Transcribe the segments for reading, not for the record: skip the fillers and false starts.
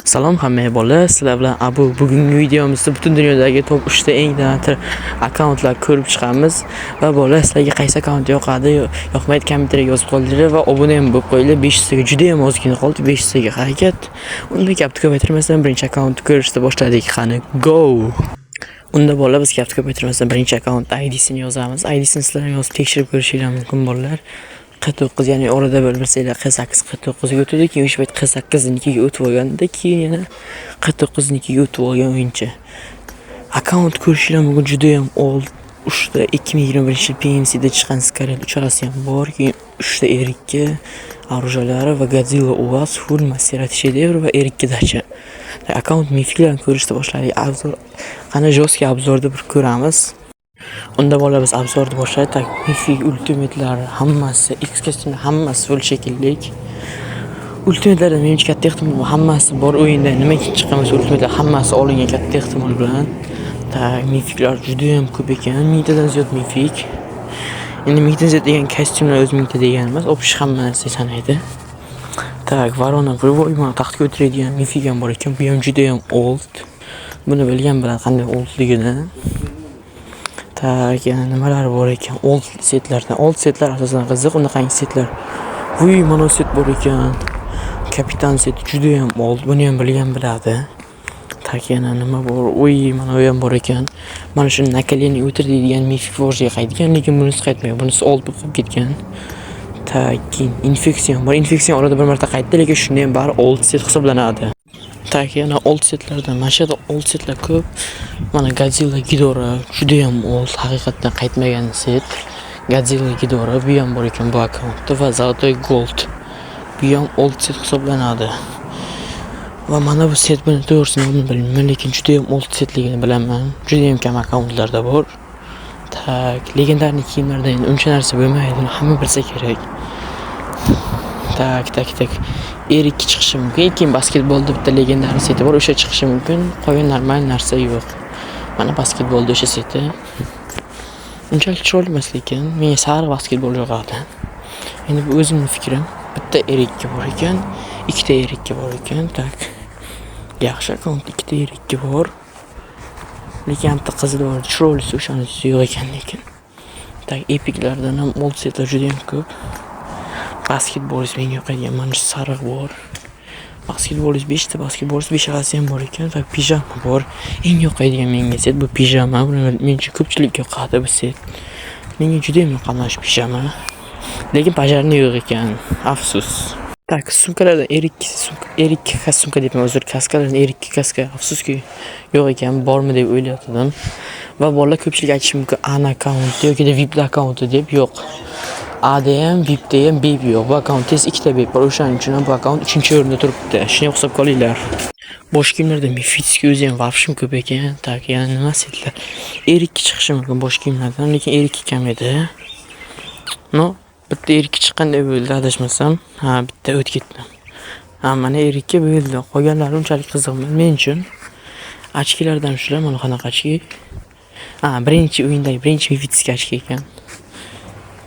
Salom hammaga, bolalar, sizlar bilan Abu. Bugungi videomizda butun dunyodagi top 3 ta eng donator akkauntlar ko'rib chiqamiz. Va bolalar, sizlarga qaysi akkaunt yoqadi, yoqmaydi, kommentariyga yozib qoldiringlar va obuna ham bo'lib qo'yinglar. 500 taga juda ham ozgina qoldi, 500 taga harakat. Unda gapni ko'paytirmasdan birinchi akkauntni ko'rishni boshladik. Qani, go! Unda, bolalar, biz gapni ko'paytirmasdan birinchi akkaunt IDsini yozamiz. IDsini sizlar ham yozib tekshirib ko'rishinglar mumkin, bolalar. Q9, ya'ni orada bir bilsanglar, Q8 Q9 ga o'tdi, keyin o'sha payt Q8 nikiga o'tib olganda, keyin yana Q9 nikiga o'tib olgan o'yinchi. Akkaunt ko'rishinglar mumkin, juda ham old 3ta 2021 yil PMCda chiqqan Scarlet uchalasi ham bor, keyin 3ta R2 оружия lari va Godzilla UAZ, full Maserati shedevr va R2 dacha. Akkaunt mifiklarni ko'rishni boshladik. Обзор qani, жесткий обзор da bir ko'ramiz. Unda, bolalar, biz обзор ni boshladik. Так, мифик ultimate'lar hammasi, X kostyum hammasi full shekillik. Ultimate'lardan menimcha katta ehtimol hammasi bor o'yinda. Nima chiqqan bo'lsa, ultimate'lar hammasi olingan katta ehtimol bilan. Так, mifiklar juda ham ko'p ekan. 1000 tadan ziyod мифик. Endi 1000 tadan ziyod degan kostyumlar o'zi 1000 ta degani emas, общий hamma narsa sanaydi. Так, Ворона Прибой, mana taxtga o'tiradigan мифик ham bor ekan. Bu ham juda ham old. Buni bilgan biladi qanday oldligini. Так, yana nimalar bor ekan? Old setlardan. Old setlar asosan qiziq. Unaqangi setlar. Vuy, mana set bor ekan. Kapitan seti juda ham old. Buni ham bilgan biladi. Так, yana nima bor? Uy, mana bu ham bor ekan. Mana shu на колени o'tir deydigan мифик Forge'ga qaytgan, lekin bunisi qaytmagan. Bunisi old bo'lib qolib ketgan. Так, keyin infeksiya ham bor. Infeksiya orada bir marta qaytdi, lekin shunda ham bari old set hisoblanadi. Так, yana old setlardan mana shu yerda old setlar ko'p. Mana Godzilla Ghidorah juda ham old, haqiqatdan qaytmagan set. Godzilla Ghidorah, bu ham bor ekan bu akkauntda va Золотой Gold. Bu ham old set hisoblanadi. Va mana bu set, buni to'g'risini nomini bilmayman, lekin judayam old setligini bilaman. Judayam kam akkauntlarda bor. Так, легендарный kiyimlarda endi uncha narsa bo'lmaydi, uni hamma bilsa kerak. Так, так, так. R2 chiqishi mumkin. Keyin basketbolda bitta легендарный seti bor, o'sha chiqishi mumkin. Qolgan normal narsa yo'q. Mana basketbolda o'sha seti. Unchalik chiroyli emas, lekin menga sariq basketbol yoqadi. Endi bu o'zimning fikrim. Bitta R2 bor ekan, ikkita R2 bor ekan. Так. Yaxshi akkaunt, ikkita R2 bor. Lekin bitta qizil bor, chiroylisi o'shanisi yo'q ekan lekin. Так, epiklardan ham old setlar juda ham ko'p. Basketbolist menga yoqadigan mana shu sariq bor. Basketbolist 5 ta basketbolist beshalasi ham bor ekan. Так, pijama bor. Eng yoqadigan menga set bu pijama. Buni menimcha ko'pchilikka yoqadi bu set. Menga juda ham yoqadi mana shu pijama. Lekin пожарный yo'q ekan. Afsus. Так, sumkalardan R2 sumka, R2 sumka deyapman, uzr, kaskalardan R2 kaska afsuski yo'q ekan, bormi deb o'ylayotgandim. Va bolalar, ko'pchilik aytishi mumkin, AN akkaunti yoki VIP akkaunti deb, yo'q. A'da ham, VIPda ham BIP yo'q. Bu akkauntda esa ikkita BIP bor. O'shaning uchun ham bu akkaunt 3-o'rinda turibdi. Shuni hisobga olinglar. Bosh kiyimlarda мифический o'zi ham вообще ko'p ekan. Так, yana nima setlar? R2 chiqishi mumkin bosh kiyimlardan, lekin R2 kam edi. Но, bitta R2 chiqqan deb bo'ldi, adashmasam. Ha, bitta o'tib ketdi. Ha, mana R2 bo'ldi. Qolganlari unchalik qiziq emas men uchun. Очки lardan shular, mana qanaqa очки. Ha, birinchi o'yindagi birinchi мифический очки ekan.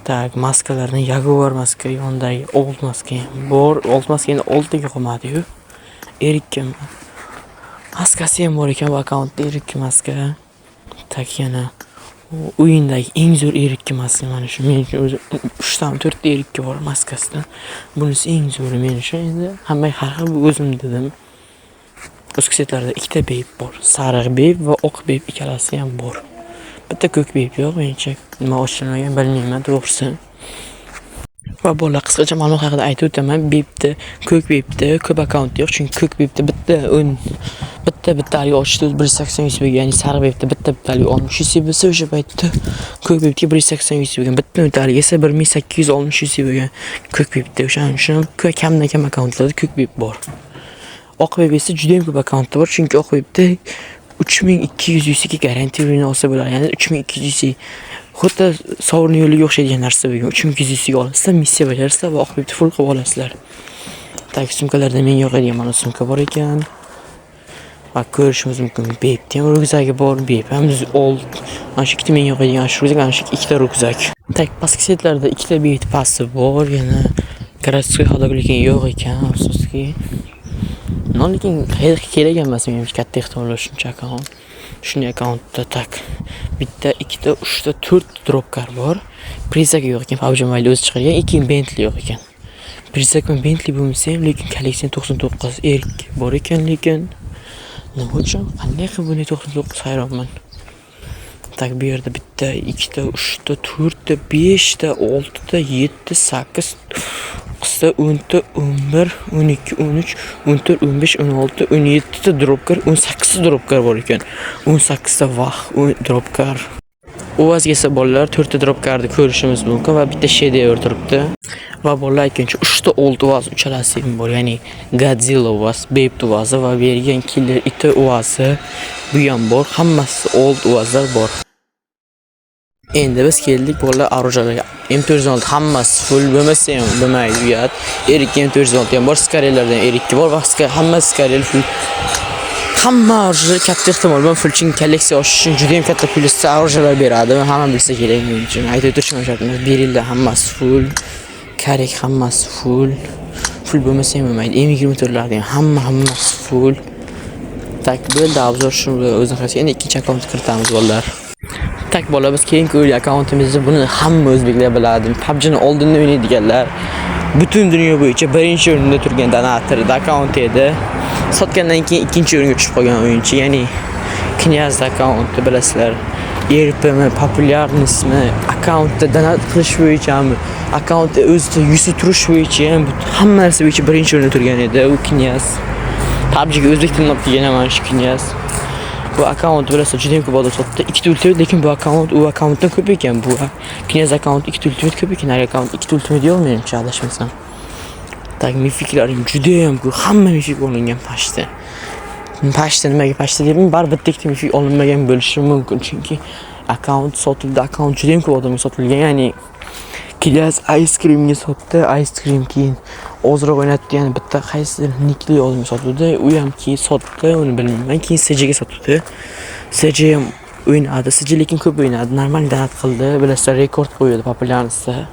Так, maskalardan Jaguar maska, yonidagi old maska ham bor. Old maska endi oldga qolmadi-yu. R2 maskasi ham bor ekan bu akkauntda, R2 maska. Так, yana o'yindagi eng zo'r R2 maska mana shu. Men uchun o'zi 3 tami, 4 ta R2 bor maskasidan. Bunisi eng zo'ri men uchun. Endi hammaga har xil, bu o'zim dedim. Ustki setlarda ikkita beyb bor. Sariq beyb va oq beyb ikkalasi ham bor. Bitta ko'k beyb yo'q menimcha. Nima ochilmagan, bilmayman to'g'risi. Va bolalar, qisqacha ma'lumot haqida aytib o'taman. Bebda, ko'k bebda ko'p akkaunt yo'q, chunki ko'k bebda bitta o'n bitta bittalik ochishda 180 yuz bo'lgan, ya'ni sariq bebda bitta bittalik 60 yuz bo'lsa, o'sha paytda ko'k bebga 180 yuz bo'lgan. Bitta o'ntalik esa 1860 yuz bo'lgan ko'k bebda. O'shaning uchun kamdan kam akkauntlarda ko'k beb bor. Oq beb esa juda ham ko'p akkauntda bor, chunki oq bebda 3200 UC ga гарантированный olsa bo'ladi. Ya'ni 3200 UC xuddi sovrin yo'liga o'xshaydigan narsa bo'lgan. 3200 UC ga olasizlar, missiya bajarasizlar va oq bebni full qilib olasizlar. Так, sumkalarda menga yoqadigan mana sumka bor ekan. Va ko'rishimiz mumkin. Bebni ham ryukzagi bor. Beb ham old. Mana shu ikkita menga yoqadigan shu ryukzak, mana shu ikkita ryukzak. Так, pastki setlarda ikkita bet pasti bor, yana городской ходок lekin yo'q ekan, afsuski. Но lekin kerak emas menimcha, katta ehtimol shuncha akkaunt. Shunday akkauntda так bitta, ikkita, uchta, to'rtta drop car bor. Призрак yo'q ekan, PUBG Mobile o'zi chiqargan, keyin Bentley yo'q ekan. Призрак bilan Bentley bo'lmasa ham, lekin kolleksiya 99 R2 bor ekan lekin. Nima uchun? Qanday qilib bunday 99, hayronman. Так, bu yerda bitta, ikkita, uchta, to'rtta, beshta, oltita, yetti, sakkiz, to'qqizta, 10 ta, 11, 12, 13, 14, 15, 16, 17 ta drop car, 18 ta drop car bor ekan. 18 ta vah, drop car. UAZga esa, bolalar, to'rtta drop carni ko'rishimiz mumkin va bitta shedevr turibdi. Va bolalar, aytgancha, uchta old UAZ uchalasi ham bor, ya'ni Godzilla UAZ, Babe UAZi va bergan Killer iti UAZi, bu ham bor. Hammasi old UAZlar bor. Endi biz keldik, bolalar, оружия larga. M416 hammasi full bo'lmasa ham bo'lmaydi, uyat. R2 M416 ham bor, Skarellardan R2 bor va hamma Skarel full. Hamma оружие katta ehtimol bilan full, chunki kolleksiya oshish uchun juda ham katta plyusda оружия lar beradi. Hamma bilsa kerak men uchun. Aytib o'tirishim shart emas. Berilda hammasi full. Karek hammasi full. Full bo'lmasa ham bo'lmaydi. M24 larda ham hammasi full. Так, bo'ldi, обзор shu o'zini qilsa. Endi ikkinchi akkaunt kiritamiz, bolalar. Так, bola, biz keyingi akkauntimizda, buni hamma o'zbeklar biladi. PUBG'ni oldindan o'ynaydiganlar, butun dunyo bo'yicha birinchi o'rinda turgan donator akkaunt edi. Sotgandan keyin ikkinchi o'ringa tushib qolgan o'yinchi, ya'ni Knyaz akkaunti, bilasizlar. RPmi, популярность mi, akkauntda donat qilish bo'yichami, akkauntda o'zida yuzi turish bo'yicha ham, hamma narsa bo'yicha birinchi o'rinda turgan edi u Knyaz. PUBG'ga o'zbek tilini olib kelgan mana shu Knyaz. Bu akkaunt, bilasizlar, juda ham ko'p odam sotdi. Ikkita ultimate, lekin bu akkaunt u akkauntdan ko'p ekan. Bu Knyaz akkaunt ikkita ultimate ko'p ekan. Narigi akkaunt ikkita ultimate yo'q menimcha, adashmasam. Так, мифик larim juda ham ko'p. Hamma мифик olingan почти. Почти, nimaga почти deyapman? Baribir bitta ikkita мифик olinmagan bo'lishi mumkin, chunki akkaunt sotildi. Akkaunt juda ham ko'p odamga sotilgan, ya'ni Knyaz Ice Creamga sotdi. Ice Cream keyin ozroq o'ynatdi, yana bitta qaysidir nikli odamga sotuvdi. U ham keyin sotdi, uni bilmayman. Keyin SJga sotuvdi. SJ ham o'ynadi. SJ lekin ko'p o'ynadi. Normal donat qildi. Bilasizlar, rekord qo'ydi популярность da.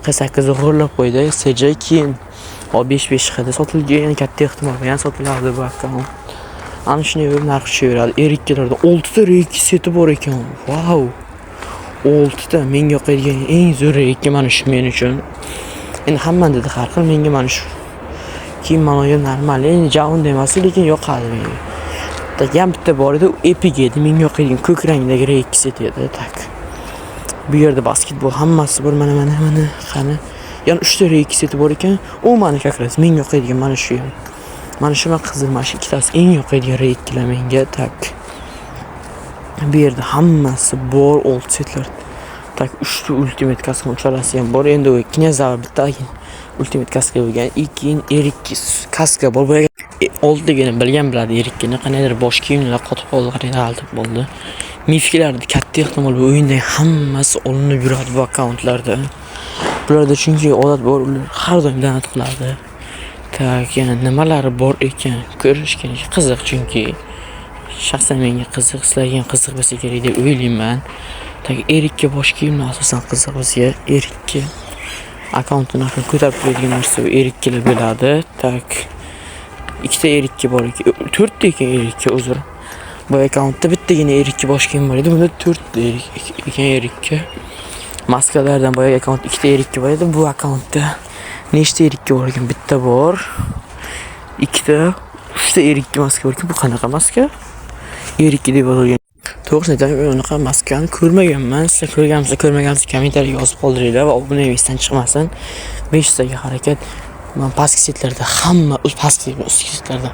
48 g'o'rlab qo'ydi. SJ keyin 5 5 qildi. Sotilgan, yana katta ehtimol bilan sotiladi bu akkaunt. Ana shunday bo'lib narx tushaveradi. R2 larda 6 ta R2 seti bor ekan. Vau! 6 ta menga yoqadigan eng zo'r R2 mana shu men uchun. Endi hammada har xil, menga mana shu. Keyin mana bu normal, endi ja unday emas, lekin yoqadi menga. Так, yana bitta bor edi, u Epic edi. Menga yoqadigan ko'k rangdagi R2 seti edi. Так. Bu yerda basketbol hammasi bor, mana mana mana qani. Yana 3 ta R2 seti bor ekan. U mana как раз menga yoqadigan mana shu ham. Mana shu va qizil, mana shu ikkitasi eng yoqadigan R2 lar menga. Так. Bu yerda hammasi bor old setlar. Так, 3 ta ultimate kaska uchalasi ham bor. Endi u Knyazava bitta ultimate kaska bo'lgan. Keyin R2 kaska bor. Boyagi oldligini bilgan biladi R2 ni. Qandaydir bosh kiyimlar qotib qoldi, qandaydir g'alati bo'ldi. Мифик larda katta ehtimol bu o'yinda hammasi olinib yuradi bu akkauntlarda. Bularda chunki odat bor, ular har doim donat qiladi. Так, yana nimalari bor ekan, ko'rish kerak. Qiziq chunki. Shaxsan menga qiziq, sizlarga ham qiziq bo'lsa kerak deb o'ylayman. Так, R2 bosh kiyimlar asosan qiziq bizga. R2 akkauntni narxini ko'tarib turadigan narsa bu R2 lar bo'ladi. Так. Ikkita R2 bor ekan. To'rtta ekan R2, uzr. Bu akkauntda bittagina R2 bosh kiyim bor edi. Bunda to'rtta ekan R2. Maskalardan boyagi akkaunt ikkita R2 bor edi. Bu akkauntda nechta R2 bor ekan? Bitta bor. Ikkita, uchta R2 maska bor ekan. Bu qanaqa maska? R2 deb yozilgan. To'g'risini aytaman, men unaqa maskani ko'rmaganman. Sizlar ko'rganmisizlar, ko'rmaganmisizlar, kommentariyaga yozib qoldiringlar va obuna esdan chiqmasin. 500 taga harakat. Man pastki setlarda hamma, pastki, ustki setlarda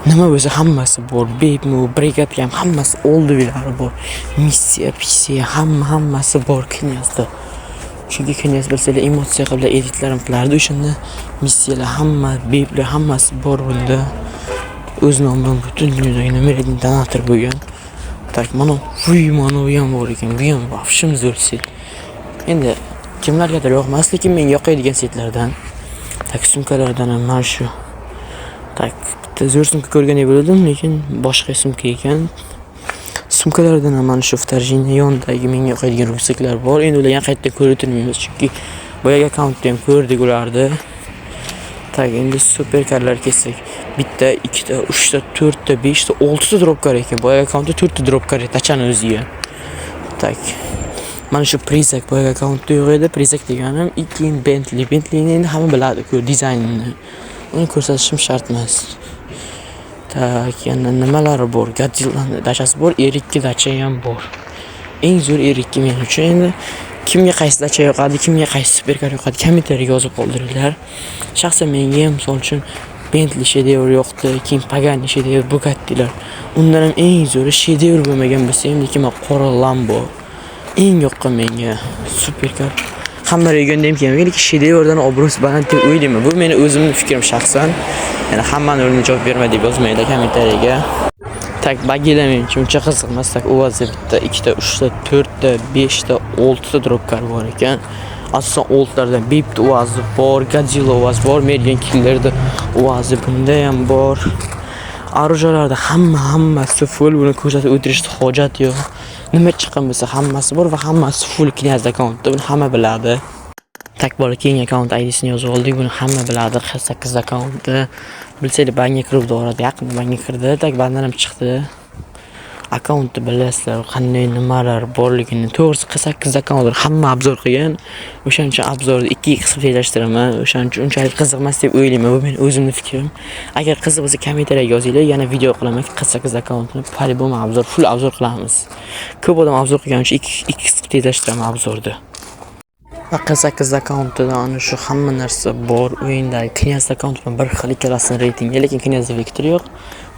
nima bo'lsa hammasi bor. Bepmi, brigad ham hammasi oldivilari bor. Missiya, pissiya, hammasi bor Knyazda. Chunki Knyaz, bilsanglar, emotsiya qilib editlar ham qilardi o'shanda. Missiyalar hamma, beplar hammasi bor bunda. O'z nomi bilan butun dunyodagi nomer один donator bo'lgan. Так, mana vuy, mana bu ham bor ekan. Bu ham вообще zo'r set. Endi kimlargadir yoqmas, lekin menga yoqadigan setlardan. Так, sumkalardan ham mana shu. Так, bitta zo'r sumka ko'rgandek bo'ldim, lekin boshqa sumka ekan. Sumkalardan ham mana shu вторжение yonidagi menga yoqadigan ryukzaklar bor. Endi ularni qayta ko'rib o'tirmaymiz, chunki boyagi akkauntda ham ko'rdik ularni. Так, endi superkarlar kelsak. Bitta, ikkita, uchta, to'rtta, beshta, oltita drop car ekan. Boyagi akkauntda to'rtta drop car Dachani o'ziga. Так. Mana shu Призрак boyagi akkauntda yo'q edi. Призрак deganim и keyin Bentley. Bentleyni endi hamma biladi-ku dizaynini. Uni ko'rsatishim shart emas. Так, yana nimalari bor? Godzillani dachasi bor, R2 dacha ham bor. Eng zo'r R2 men uchun endi. Kimga qaysi dacha yoqadi, kimga qaysi superkar yoqadi, kommentariyaga yozib qoldiringlar. Shaxsan menga ham, misol uchun, Bentley shedevr yoqdi, keyin Pagani shedevr, Bugattilar. Undan ham eng zo'ri shedevr bo'lmagan bo'lsa ham, lekin man qora Lambo eng yoqqan menga superkar. Hamma regionda ham kelmagan, lekin shedevrdan obro'si baland deb o'ylayman. Bu meni o'zimning fikrim shaxsan. Ya'ni hammani o'rniga javob berma deb yozmanglar kommentariyaga. Так, baggilar menimcha uncha qiziq emas. Так, UAZ bitta, ikkita, uchta, to'rtta, beshta, oltita drop car bor ekan. Asosan oltlardan bitta UAZ bor, Godzilla UAZ bor, Mergan Killerda UAZ bunda ham bor. Оружия larda hammasi full, buni ko'rsatib o'tirishni hojat yo'q. Nima chiqqan bo'lsa hammasi bor va hammasi full Knyaz akkauntda, buni hamma biladi. Так, bola, keyingi akkaunt IDsini yozib oldik, buni hamma biladi, 48 akkaunti. Bilsanglar, banga kirib boradi, yaqinda banga kirdi, так bandan ham chiqdi. Akkauntni bilasizlar, qanday nimalar borligini. To'g'risi, 48 akkauntlar hamma обзор qilgan. O'shaning uchun обзор ni ikkiga qisib tezlashtiraman. O'shaning uchun unchalik qiziq emas deb o'ylayman. Bu meni o'zimning fikrim. Agar qiziq bo'lsa, kommentariyaga yozinglar, yana video qilaman 48 akkauntni по-любому обзор, full обзор qilamiz. Ko'p odam обзор qilgani uchun ikki qisib tezlashtiraman обзор ni. Va 48 akkauntida ana shu hamma narsa bor. O'yindagi Knyaz akkaunt bilan bir xil ikkalasini reytingi, lekin Knyazda Vector yo'q.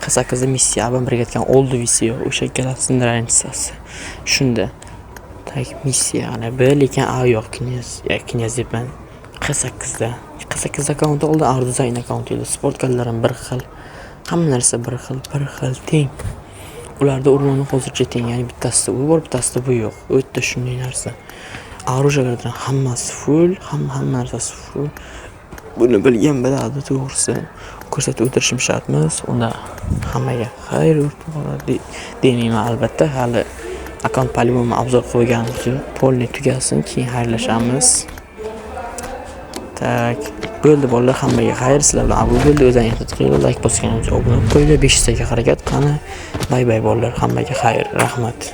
48da Missiya bilan birga aytgan Old VC yo'q. O'sha ikkalasini разница si shunda. Так, Missiya ana B, lekin A yo'q Knyaz, ya Knyaz deyapman. 48da. 48 akkaunti oldin Arduzayn akkaunti edi. Sportkarlar ham bir xil. Hamma narsa bir xil, bir xil, teng. Ularda урон i hozircha teng, ya'ni bittasida u bor, bittasida bu yo'q. U yerda shunday narsa. Оружия lardan hammasi full, hamma narsasi full. Buni bilgan biladi, to'g'risi. Ko'rsatib o'tirishim shart emas. Unda hammaga xayr o'rtoqlar demayman albatta. Hali akkaunt по-любому обзор qilganimiz yo'q. Полный tugasin, keyin xayrlashamiz. Так, bo'ldi, bolalar, hammaga xayr. Sizlar bilan Abu bo'ldi. O'zlaring ehtiyot qilinglar, like bosgan uchun obuna bo'lib qo'yinglar. 500 taga harakat qani. Bay bay, bolalar, hammaga xayr. Rahmat.